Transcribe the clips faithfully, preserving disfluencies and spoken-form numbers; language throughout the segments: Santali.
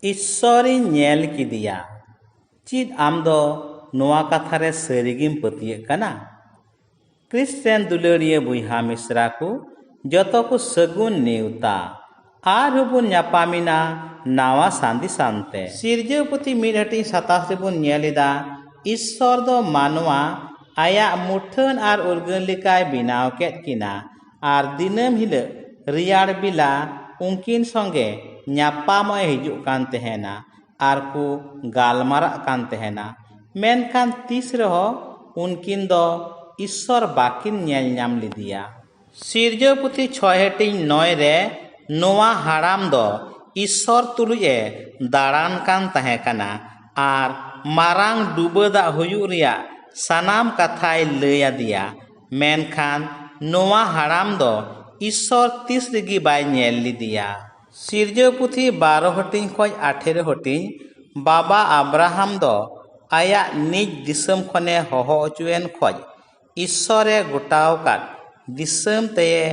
ᱤᱥᱥᱚᱨᱤᱧ ᱧᱮᱞ ᱠᱮᱫᱮᱭᱟ᱾ ᱪᱮᱫ ᱟᱢ ᱫᱚ ᱱᱚᱣᱟ ᱠᱟᱛᱷᱟ ᱨᱮ ᱥᱟᱹᱨᱤ ᱜᱮᱢ ᱯᱟᱹᱛᱭᱟᱹᱜ ᱠᱟᱱᱟ? ᱠᱨᱤᱥᱪᱟᱱ ᱫᱩᱞᱟᱹᱲᱤᱭᱟᱹ ᱵᱚᱭᱦᱟ ᱢᱤᱥᱨᱟ ᱠᱚ, ᱡᱚᱛᱚ ᱠᱚ ᱥᱟᱹᱜᱩᱱ ᱱᱮᱣᱛᱟ᱾ ᱟᱨᱦᱚᱸ ᱵᱚᱱ ᱧᱟᱯᱟᱢᱮᱱᱟ ᱱᱟᱣᱟ ᱥᱟᱸᱫᱮᱥ ᱟᱱᱛᱮ᱾ ᱥᱤᱨᱡᱟᱹᱣ ᱯᱩᱛᱷᱤ ᱢᱤᱫ ᱦᱟᱹᱴᱤᱧ ᱥᱟᱛᱟᱥ ᱨᱮᱵᱚᱱ ᱧᱮᱞ ᱮᱫᱟ, ᱤᱥᱥᱚᱨ ᱫᱚ ᱢᱟᱱᱣᱟ ᱟᱭᱟᱜ ᱢᱩᱴᱷᱟᱹᱱ ᱟᱨ ᱩᱨᱜᱟᱹᱱ ᱞᱮᱠᱟᱭ ᱵᱮᱱᱟᱣ ᱠᱮᱫ ᱠᱤᱱᱟ ᱟᱨ ᱫᱤᱱᱟᱹᱢ ᱦᱤᱞᱳᱜ ᱨᱮᱭᱟᱲ ᱵᱮᱞᱟ ᱩᱱᱠᱤᱱ ᱥᱚᱸᱜᱮ ᱧᱟᱯᱟᱢᱚᱜ ᱮ ᱦᱤᱡᱩᱜ ᱠᱟᱱ ᱛᱟᱦᱮᱱᱟ ᱟᱨ ᱠᱚ ᱜᱟᱞᱢᱟᱨᱟᱜ ᱠᱟᱱ ᱛᱟᱦᱮᱱᱟ᱾ ᱢᱮᱱᱠᱷᱟᱱ ᱛᱤᱥ ᱨᱮᱦᱚᱸ ᱩᱱᱠᱤᱱ ᱫᱚ ᱤᱥᱥᱚᱨ ᱵᱟᱹᱠᱤᱱ ᱧᱮᱞ ᱧᱟᱢ ᱞᱮᱫᱮᱭᱟ᱾ ᱥᱤᱨᱡᱟᱹᱣ ᱯᱩᱛᱷᱤ ᱪᱷᱚᱭ ᱦᱟᱹᱴᱤᱧ ᱱᱚᱭ ᱨᱮ ᱱᱚᱣᱟ ᱦᱟᱲᱟᱢ ᱫᱚ ᱤᱥᱥᱚᱨ ᱛᱩᱞᱩᱡ ᱮ ᱫᱟᱬᱟᱱ ᱠᱟᱱ ᱛᱟᱦᱮᱸ ᱠᱟᱱᱟ ᱟᱨ ᱢᱟᱨᱟᱝ ᱰᱩᱵᱟᱹ ᱫᱟᱜ ᱦᱩᱭᱩᱜ ᱨᱮᱭᱟᱜ ᱥᱟᱱᱟᱢ ᱠᱟᱛᱷᱟᱭ ᱞᱟᱹᱭ ᱟᱫᱮᱭᱟ᱾ ᱢᱮᱱᱠᱷᱟᱱ ᱱᱚᱣᱟ ᱦᱟᱲᱟᱢ ᱫᱚ ᱤᱥᱥᱚᱨ ᱛᱤᱥ ᱨᱮᱜᱮ ᱵᱟᱭ ᱧᱮᱞ ᱞᱮᱫᱮᱭᱟ᱾ ᱥᱤᱨᱡᱟᱹᱣ ᱯᱩᱛᱷᱤ ᱵᱟᱨᱚ ᱦᱟᱹᱴᱤᱧ ᱠᱷᱚᱱ ᱟᱴᱷᱮᱨᱚ ᱦᱟᱹᱴᱤᱧ, ᱵᱟᱵᱟ ᱟᱵᱨᱟᱦᱟᱢ ᱫᱚ ᱟᱭᱟᱜ ᱱᱤᱡ ᱫᱤᱥᱚᱢ ᱠᱷᱚᱱᱮ ᱦᱚᱦᱚ ᱦᱚᱪᱚᱭᱮᱱ ᱠᱷᱚᱱ ᱤᱥᱥᱚᱨᱮ ᱜᱚᱴᱟᱣ ᱟᱠᱟᱫ ᱫᱤᱥᱚᱢ ᱛᱮᱭᱮ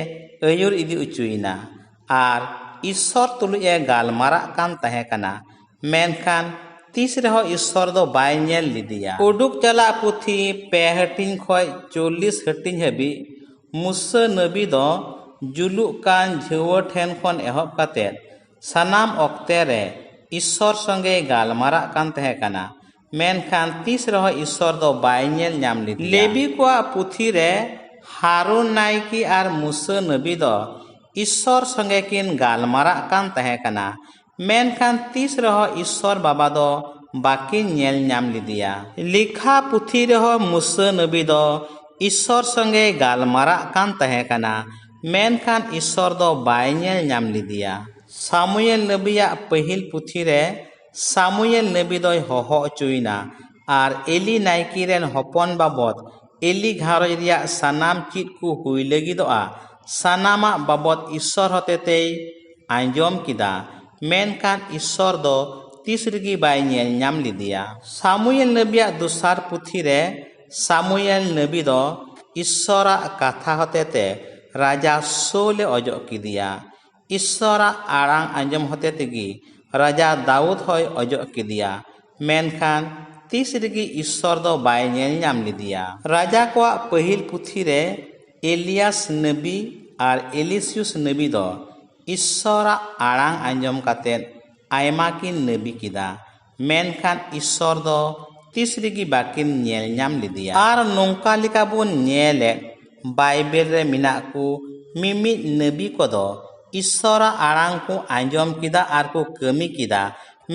ᱟᱹᱭᱩᱨ ᱤᱫᱤ ᱦᱚᱪᱚᱭᱮᱱᱟ ᱟᱨ ᱤᱥᱥᱚᱨ ᱛᱩᱞᱩᱡ ᱮ ᱜᱟᱞᱢᱟᱨᱟᱜ ᱠᱟᱱ ᱛᱟᱦᱮᱸ ᱠᱟᱱᱟ, ᱢᱮᱱᱠᱷᱟᱱ ᱛᱤᱥ ᱨᱮᱦᱚᱸ ᱤᱥᱥᱚᱨ ᱫᱚ ᱵᱟᱭ ᱧᱮᱞ ᱞᱮᱫᱮᱭᱟ᱾ ᱩᱰᱩᱠ ᱪᱟᱞᱟᱜ ᱯᱩᱛᱷᱤ ᱯᱮ ᱦᱟᱹᱴᱤᱧ ᱠᱷᱚᱱ ᱪᱚᱞᱞᱤᱥ ᱦᱟᱹᱴᱤᱧ ᱦᱟᱹᱵᱤᱡ ᱢᱩᱥᱟᱹ ᱱᱟᱹᱵᱤ ᱫᱚ ᱡᱩᱞᱩᱜ ᱠᱟᱱ ᱡᱷᱟᱹᱣᱟᱹ ᱴᱷᱮᱱ ᱠᱷᱚᱱ ᱮᱦᱚᱵ ᱠᱟᱛᱮ ᱥᱟᱱᱟᱢ ᱚᱠᱛᱮ ᱨᱮ ᱤᱥᱥᱚᱨ ᱥᱚᱸᱜᱮᱭ ᱜᱟᱞᱢᱟᱨᱟᱜ ᱠᱟᱱ ᱛᱟᱦᱮᱸ ᱠᱟᱱᱟ, ᱢᱮᱱᱠᱷᱟᱱ ᱛᱤᱥ ᱨᱮᱦᱚᱸ ᱤᱥᱥᱚᱨ ᱫᱚ ᱵᱟᱭ ᱧᱮᱞ ᱧᱟᱢ ᱞᱮᱫᱮᱭᱟ᱾ ᱞᱮᱵᱤ ᱠᱚᱣᱟᱜ ᱯᱩᱛᱷᱤ ᱨᱮ ᱦᱟᱨᱩᱱ ᱱᱟᱭᱠᱮ ᱟᱨ ᱢᱩᱥᱟᱹ ᱱᱟᱹᱵᱤ ᱫᱚ ᱤᱥᱥᱚᱨ ᱥᱚᱸᱜᱮ ᱠᱤᱱ ᱜᱟᱞᱢᱟᱨᱟᱜ ᱠᱟᱱ ᱛᱟᱦᱮᱸ ᱠᱟᱱᱟ, ᱢᱮᱱᱠᱷᱟᱱ ᱛᱤᱥ ᱨᱮᱦᱚᱸ ᱤᱥᱥᱚᱨ ᱵᱟᱵᱟ ᱫᱚ ᱵᱟᱹᱠᱤᱱ ᱧᱮᱞ ᱧᱟᱢ ᱞᱮᱫᱮᱭᱟ᱾ ᱞᱮᱠᱷᱟ ᱯᱩᱛᱷᱤ ᱨᱮᱦᱚᱸ ᱢᱩᱥᱟᱹ ᱱᱟᱹᱵᱤ ᱫᱚ ᱤᱥᱥᱚᱨ ᱥᱚᱸᱜᱮᱭ ᱜᱟᱞᱢᱟᱨᱟᱜ ᱠᱟᱱ ᱛᱟᱦᱮᱸ ᱠᱟᱱᱟ, ᱢᱮᱱᱠᱷᱟᱱ ᱤᱥᱥᱚᱨ ᱫᱚ ᱵᱟᱭ ᱧᱮᱞ ᱧᱟᱢ ᱞᱮᱫᱮᱭᱟ᱾ ᱥᱟᱢᱩᱭᱮᱞ ᱱᱟᱹᱵᱤᱭᱟᱜ ᱯᱟᱹᱦᱤᱞ ᱯᱩᱛᱷᱤ ᱨᱮ ᱥᱟᱢᱩᱭᱮᱞ ᱱᱟᱹᱵᱤ ᱫᱚᱭ ᱦᱚᱦᱚ ᱦᱚᱪᱚᱭᱮᱱᱟ ᱟᱨ ᱮᱞᱤ ᱱᱟᱭᱠᱮ ᱨᱮᱱ ᱦᱚᱯᱚᱱ ᱵᱟᱵᱚᱫ ᱮᱞᱤ ᱜᱷᱟᱨᱚᱸᱡᱽ ᱨᱮᱭᱟᱜ ᱥᱟᱱᱟᱢ ᱪᱮᱫ ᱠᱚ ᱦᱩᱭ ᱞᱟᱹᱜᱤᱫᱚᱜᱼᱟ, ᱥᱟᱱᱟᱢᱟᱜ ᱵᱟᱵᱚᱫ ᱤᱥᱥᱚᱨ ᱦᱚᱛᱮᱛᱮᱭ ᱟᱸᱡᱚᱢ ᱠᱮᱫᱟ, ᱢᱮᱱᱠᱷᱟᱱ ᱤᱥᱥᱚᱨ ᱫᱚ ᱛᱤᱥ ᱨᱮᱜᱮ ᱵᱟᱭ ᱧᱮᱞ ᱧᱟᱢ ᱞᱮᱫᱮᱭᱟ᱾ ᱥᱟᱢᱩᱭᱮᱞ ᱱᱟᱹᱵᱤᱭᱟᱜ ᱫᱚᱥᱟᱨ ᱯᱩᱛᱷᱤ ᱨᱮ ᱥᱟᱢᱩᱭᱮᱞ ᱱᱟᱹᱵᱤ ᱫᱚ ᱤᱥᱥᱚᱨᱟᱜ ᱠᱟᱛᱷᱟ ᱦᱚᱛᱮᱛᱮ ᱨᱟᱡᱟ ᱥᱳᱞ ᱮ ᱚᱡᱚᱜ ᱠᱮᱫᱮᱭᱟ᱾ ᱤᱥᱥᱚᱨᱟᱜ ᱟᱲᱟᱝ ᱟᱸᱡᱚᱢ ᱦᱚᱛᱮ ᱛᱮᱜᱮ ᱨᱟᱡᱟ ᱫᱟᱣᱩᱫ ᱦᱚᱸᱭ ᱚᱡᱚᱜ ᱠᱮᱫᱮᱭᱟ, ᱢᱮᱱᱠᱷᱟᱱ ᱛᱤᱥ ᱨᱮᱜᱮ ᱤᱥᱥᱚᱨ ᱫᱚ ᱵᱟᱭ ᱧᱮᱞ ᱧᱟᱢ ᱞᱮᱫᱮᱭᱟ᱾ ᱨᱟᱡᱟ ᱠᱚᱣᱟᱜ ᱯᱟᱹᱦᱤᱞ ᱯᱩᱛᱷᱤ ᱨᱮ ᱮᱞᱤᱭᱟᱥ ᱱᱟᱹᱵᱤ ᱟᱨ ᱮᱞᱤᱥᱤᱭᱩᱥ ᱱᱟᱹᱵᱤ ᱫᱚ ᱤᱥᱥᱚᱨᱟᱜ ᱟᱲᱟᱝ ᱟᱸᱡᱚᱢ ᱠᱟᱛᱮ ᱟᱭᱢᱟ ᱠᱤᱱ ᱱᱟᱹᱵᱤ ᱠᱮᱫᱟ, ᱢᱮᱱᱠᱷᱟᱱ ᱤᱥᱥᱚᱨ ᱫᱚ ᱛᱤᱥ ᱨᱮᱜᱮ ᱵᱟᱹᱠᱤᱱ ᱧᱮᱞ ᱧᱟᱢ ᱞᱮᱫᱮᱭᱟ᱾ ᱟᱨ ᱱᱚᱝᱠᱟ ᱞᱮᱠᱟ ᱵᱚᱱ ᱧᱮᱞᱮᱫ, ᱵᱟᱭᱵᱮᱞ ᱨᱮ ᱢᱮᱱᱟᱜ ᱠᱚ ᱢᱤᱢᱤᱫ ᱱᱟᱹᱵᱤ ᱠᱚᱫᱚ ᱤᱥᱥᱚᱨᱟᱜ ᱟᱲᱟᱝ ᱠᱚ ᱟᱸᱡᱚᱢ ᱠᱮᱫᱟ ᱟᱨ ᱠᱚ ᱠᱟᱹᱢᱤ ᱠᱮᱫᱟ,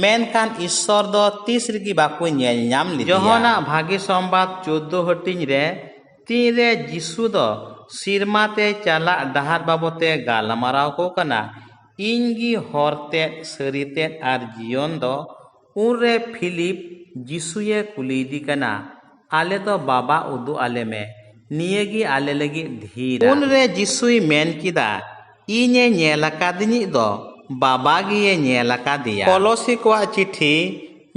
ᱢᱮᱱᱠᱷᱟᱱ ᱤᱥᱥᱚᱨ ᱫᱚ ᱛᱤᱥ ᱨᱮᱜᱮ ᱵᱟᱠᱚ ᱧᱮᱞ ᱧᱟᱢ ᱞᱮᱫᱮᱭᱟ᱾ ᱡᱚᱦᱚᱱᱟᱜ ᱵᱷᱟᱜᱮ ᱥᱚᱢᱵᱟᱫ ᱪᱳᱫᱽᱫᱳ ᱦᱟᱹᱴᱤᱧ ᱨᱮ ᱛᱤᱱᱨᱮ ᱡᱤᱥᱩ ᱫᱚ ᱥᱤᱨᱢᱟ ᱛᱮ ᱪᱟᱞᱟᱜ ᱰᱟᱦᱟᱨ ᱵᱟᱵᱚᱛᱮ ᱜᱟᱞᱢᱟᱨᱟᱣ ᱠᱚ ᱠᱟᱱᱟ, "ᱤᱧ ᱜᱮ ᱦᱚᱨ ᱛᱮᱫ, ᱥᱟᱹᱨᱤ ᱛᱮᱫ ᱟᱨ ᱡᱤᱭᱚᱱ ᱫᱚ", ᱩᱱᱨᱮ ᱯᱷᱤᱞᱤᱯ ᱡᱤᱥᱩᱭᱮ ᱠᱩᱞᱤᱭᱮᱫᱮ ᱠᱟᱱᱟ, "ᱟᱞᱮ ᱫᱚ ᱵᱟᱵᱟ ᱩᱫᱩᱜ ᱟᱞᱮ ᱢᱮ, ᱱᱤᱭᱟᱹ ᱜᱮ ᱟᱞᱮ ᱞᱟᱹᱜᱤᱫ ᱰᱷᱤᱨᱟ᱾" ᱩᱱᱨᱮ ᱡᱤᱥᱩᱭ ᱢᱮᱱ ᱠᱮᱫᱟ, "ᱤᱧᱮ ᱧᱮᱞ ᱟᱠᱟᱫᱤᱧᱤᱡ ᱫᱚ ᱵᱟᱵᱟ ᱜᱮᱭᱮ ᱧᱮᱞ ᱟᱠᱟᱫᱮᱭᱟ᱾" ᱠᱚᱞᱚᱥᱤ ᱠᱚᱣᱟᱜ ᱪᱤᱴᱷᱤ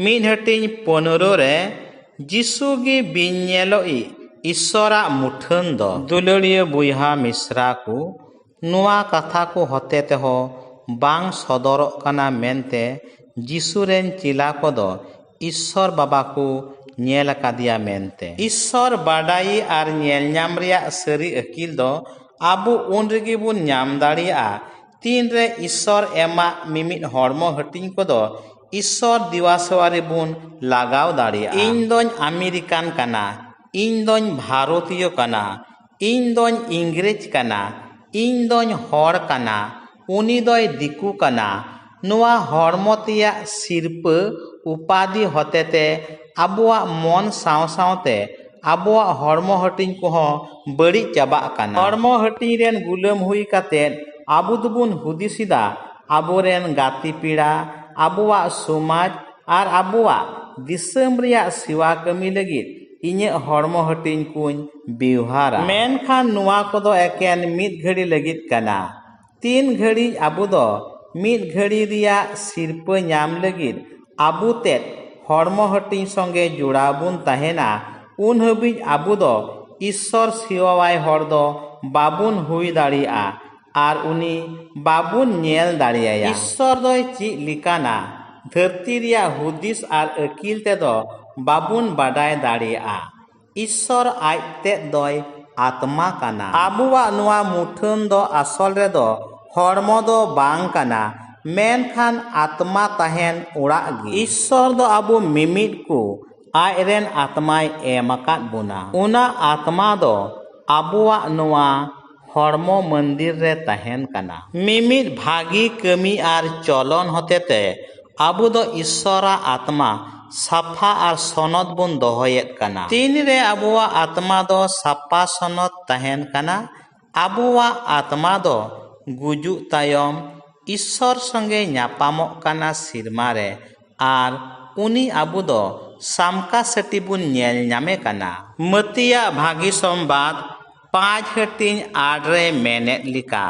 ᱢᱤᱫ ᱦᱟᱹᱴᱤᱧ ᱯᱚᱱᱨᱚ ᱨᱮ, ᱡᱤᱥᱩ ᱜᱮ ᱵᱤᱱ ᱧᱮᱞᱚᱜ ᱤᱡ ᱤᱥᱥᱚᱨᱟᱜ ᱢᱩᱴᱷᱟᱹᱱ ᱫᱚ᱾ ᱫᱩᱞᱟᱹᱲᱤᱭᱟᱹ ᱵᱚᱭᱦᱟ ᱢᱤᱥᱨᱟ ᱠᱚ, ᱱᱚᱣᱟ ᱠᱟᱛᱷᱟ ᱠᱚ ᱦᱚᱛᱮ ᱛᱮᱦᱚᱸ ᱵᱟᱝ ᱥᱚᱫᱚᱨᱚᱜ ᱠᱟᱱᱟ ᱢᱮᱱᱛᱮ ᱡᱤᱥᱩ ᱨᱮᱱ ᱪᱮᱞᱟ ᱠᱚᱫᱚ ᱤᱥᱥᱚᱨ ᱵᱟᱵᱟ ᱠᱚ ᱧᱮᱞ ᱟᱠᱟᱫᱮᱭᱟ ᱢᱮᱱᱛᱮ᱾ ᱤᱥᱥᱚᱨ ᱵᱟᱰᱟᱭᱤ ᱟᱨ ᱧᱮᱞ ᱧᱟᱢ ᱨᱮᱭᱟᱜ ᱥᱟᱹᱨᱤ ᱟᱹᱠᱤᱞ ᱫᱚ ᱟᱵᱚ ᱩᱱ ᱨᱮᱜᱮ ᱵᱚᱱ ᱧᱟᱢ ᱫᱟᱲᱮᱭᱟᱜᱼᱟ, ᱛᱤᱱᱨᱮ ᱤᱥᱥᱚᱨ ᱮᱢᱟᱜ ᱢᱤᱢᱤᱫ ᱦᱚᱲᱢᱚ ᱦᱟᱹᱴᱤᱧ ᱠᱚᱫᱚ ᱤᱥᱥᱚᱨ ᱫᱮᱣᱟ ᱥᱮᱣᱟ ᱨᱮᱵᱚᱱ ᱞᱟᱜᱟᱣ ᱫᱟᱲᱮᱭᱟᱜᱼᱟ᱾ "ᱤᱧ ᱫᱚᱧ ᱟᱢᱮᱨᱤᱠᱟᱱ ᱠᱟᱱᱟ, ᱤᱧ ᱫᱚᱧ ᱵᱷᱟᱨᱚᱛᱤᱭᱚ ᱠᱟᱱᱟ, ᱤᱧ ᱫᱚᱧ ᱤᱝᱨᱮᱡᱽ ᱠᱟᱱᱟ, ᱤᱧ ᱫᱚᱧ ᱦᱚᱲ ᱠᱟᱱᱟ, ᱩᱱᱤ ᱫᱚᱭ ᱫᱤᱠᱩ ᱠᱟᱱᱟ", ᱱᱚᱣᱟ ᱦᱚᱲᱢᱚ ᱛᱮᱭᱟᱜ ᱥᱤᱨᱯᱟᱹ ᱩᱯᱟᱫᱤ ᱦᱚᱛᱮᱛᱮ ᱟᱵᱚᱣᱟᱜ ᱢᱚᱱ ᱥᱟᱶ ᱥᱟᱶᱛᱮ ᱟᱵᱚᱣᱟᱜ ᱦᱚᱲᱢᱚ ᱦᱟᱹᱴᱤᱧ ᱠᱚᱦᱚᱸ ᱵᱟᱹᱲᱤᱡ ᱪᱟᱵᱟᱜ ᱠᱟᱱᱟ᱾ ᱦᱚᱲᱢᱚ ᱦᱟᱹᱴᱤᱧ ᱨᱮᱱ ᱜᱩᱞᱟᱹᱢ ᱦᱩᱭ ᱠᱟᱛᱮ ᱟᱵᱚ ᱫᱚᱵᱚᱱ ᱦᱩᱫᱤᱥ ᱮᱫᱟ, ᱟᱵᱚᱨᱮᱱ ᱜᱟᱛᱮ ᱯᱮᱲᱟ, ᱟᱵᱚᱣᱟᱜ ᱥᱚᱢᱟᱡᱽ ᱟᱨ ᱟᱵᱚᱣᱟᱜ ᱫᱤᱥᱚᱢ ᱨᱮᱭᱟᱜ ᱥᱮᱣᱟ ᱠᱟᱹᱢᱤ ᱞᱟᱹᱜᱤᱫ ᱤᱧᱟᱹᱜ ᱦᱚᱲᱢᱚ ᱦᱟᱹᱴᱤᱧ ᱠᱚᱧ ᱵᱮᱣᱦᱟᱨᱟ᱾ ᱢᱮᱱᱠᱷᱟᱱ ᱱᱚᱣᱟ ᱠᱚᱫᱚ ᱮᱠᱮᱱ ᱢᱤᱫ ᱜᱷᱟᱹᱲᱤ ᱞᱟᱹᱜᱤᱫ ᱠᱟᱱᱟ᱾ ᱛᱤᱱ ᱜᱷᱟᱹᱲᱤᱡ ᱟᱵᱚ ᱫᱚ ᱢᱤᱫ ᱜᱷᱟᱹᱲᱤ ᱨᱮᱭᱟᱜ ᱥᱤᱨᱯᱟᱹ ᱧᱟᱢ ᱞᱟᱹᱜᱤᱫ ᱟᱵᱚ ᱛᱮᱫ ᱦᱚᱲᱢᱚ ᱦᱟᱹᱴᱤᱧ ᱥᱚᱸᱜᱮ ᱡᱚᱲᱟᱣ ᱵᱚᱱ ᱛᱟᱦᱮᱱᱟ, ᱩᱱ ᱦᱟᱹᱵᱤᱡ ᱟᱵᱚ ᱫᱚ ᱤᱥᱥᱚᱨ ᱥᱮᱣᱟᱣᱟᱭ ᱦᱚᱲ ᱫᱚ ᱵᱟᱵᱚᱱ ᱦᱩᱭ ᱫᱟᱲᱮᱭᱟᱜᱼᱟ᱾ ᱟᱨ ᱩᱱᱤ ᱵᱟᱵᱚᱱ ᱧᱮᱞ ᱫᱟᱲᱮᱭᱟᱭᱟ᱾ ᱤᱥᱥᱚᱨ ᱫᱚᱭ ᱪᱮᱫ ᱞᱮᱠᱟᱱᱟ, ᱫᱷᱟᱹᱨᱛᱤ ᱨᱮᱭᱟᱜ ᱦᱩᱫᱤᱥ ᱟᱨ ᱟᱹᱠᱤᱞ ᱛᱮᱫᱚ ᱵᱟᱵᱚᱱ ᱵᱟᱰᱟᱭ ᱫᱟᱲᱮᱭᱟᱜᱼᱟ᱾ ᱤᱥᱥᱚᱨ ᱟᱡ ᱛᱮᱫ ᱫᱚᱭ ᱟᱛᱢᱟ ᱠᱟᱱᱟ᱾ ᱟᱵᱚᱣᱟᱜ ᱱᱚᱣᱟ ᱢᱩᱴᱷᱟᱹᱱ ᱫᱚ ᱟᱥᱚᱞ ᱨᱮᱫᱚ ᱦᱚᱲᱢᱚ ᱫᱚ ᱵᱟᱝ ᱠᱟᱱᱟ, ᱢᱮᱱᱠᱷᱟᱱ ᱟᱛᱢᱟ ᱛᱟᱦᱮᱱ ᱚᱲᱟᱜ ᱜᱮ᱾ ᱤᱥᱥᱚᱨ ᱫᱚ ᱟᱵᱚ ᱢᱤᱢᱤᱫ ᱠᱚ ᱟᱡ ᱨᱮᱱ ᱟᱛᱢᱟᱭ ᱮᱢ ᱟᱠᱟᱫ ᱵᱚᱱᱟ᱾ ᱚᱱᱟ ᱟᱛᱢᱟ ᱫᱚ ᱟᱵᱚᱣᱟᱜ ᱱᱚᱣᱟ ᱦᱚᱲᱢᱚ ᱢᱚᱱᱫᱤᱨ ᱨᱮ ᱛᱟᱦᱮᱱ ᱠᱟᱱᱟ᱾ ᱢᱤᱢᱤᱫ ᱵᱷᱟᱹᱜᱤ ᱠᱟᱹᱢᱤ ᱟᱨ ᱪᱚᱞᱚᱱ ᱦᱚᱛᱮᱛᱮ ᱟᱵᱚ ᱫᱚ ᱤᱥᱥᱚᱨᱟᱜ ᱟᱛᱢᱟ ᱥᱟᱯᱷᱟ ᱟᱨ ᱥᱚᱱᱚᱛ ᱵᱚᱱ ᱫᱚᱦᱚᱭᱮᱫ ᱠᱟᱱᱟ᱾ ᱛᱤᱱᱨᱮ ᱟᱵᱚᱣᱟᱜ ᱟᱛᱢᱟ ᱫᱚ ᱥᱟᱯᱷᱟ ᱥᱚᱱᱚᱛ ᱛᱟᱦᱮᱱ ᱠᱟᱱᱟ, ᱟᱵᱚᱣᱟᱜ ᱟᱛᱢᱟ ᱫᱚ ᱜᱩᱡᱩᱜ ᱛᱟᱭᱚᱢ ᱤᱥᱥᱚᱨ ᱥᱚᱸᱜᱮ ᱧᱟᱯᱟᱢᱚᱜ ᱠᱟᱱᱟ ᱥᱤᱨᱢᱟ ᱨᱮ, ᱟᱨ ᱩᱱᱤ ᱟᱵᱚ ᱫᱚ ᱥᱟᱢᱠᱟ ᱥᱟᱹᱴᱤ ᱵᱚᱱ ᱧᱮᱞ ᱧᱟᱢᱮ ᱠᱟᱱᱟ᱾ ᱢᱟᱹᱛᱤᱭᱟᱜ ᱵᱷᱟᱹᱜᱤ ᱥᱚᱢᱵᱟᱫ ᱯᱟᱸᱪ ᱦᱟᱹᱴᱤᱧ ᱟᱴ ᱨᱮ ᱢᱮᱱᱮᱫ ᱞᱮᱠᱟ,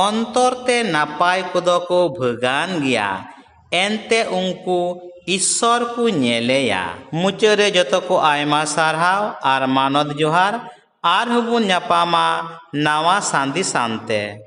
ᱚᱱᱛᱚᱨ ᱛᱮ ᱱᱟᱯᱟᱭ ᱠᱚᱫᱚ ᱠᱚ ᱵᱷᱟᱹᱜᱟᱱ ᱜᱮᱭᱟ, ᱮᱱᱛᱮ ᱩᱱᱠᱩ ᱤᱥᱥᱚᱨ ᱠᱚ ᱧᱮᱞᱮᱭᱟ᱾ ᱢᱩᱪᱟᱹᱫ ᱨᱮ ᱡᱚᱛᱚ ᱠᱚ ᱟᱭᱢᱟ ᱥᱟᱨᱦᱟᱣ ᱟᱨ ᱢᱟᱱᱚᱛ ᱡᱚᱦᱟᱨ᱾ ᱟᱨᱦᱚᱸ ᱵᱚᱱ ᱧᱟᱯᱟᱢᱟ ᱱᱟᱣᱟ ᱥᱟᱸᱫᱮᱥ ᱟᱱᱛᱮ᱾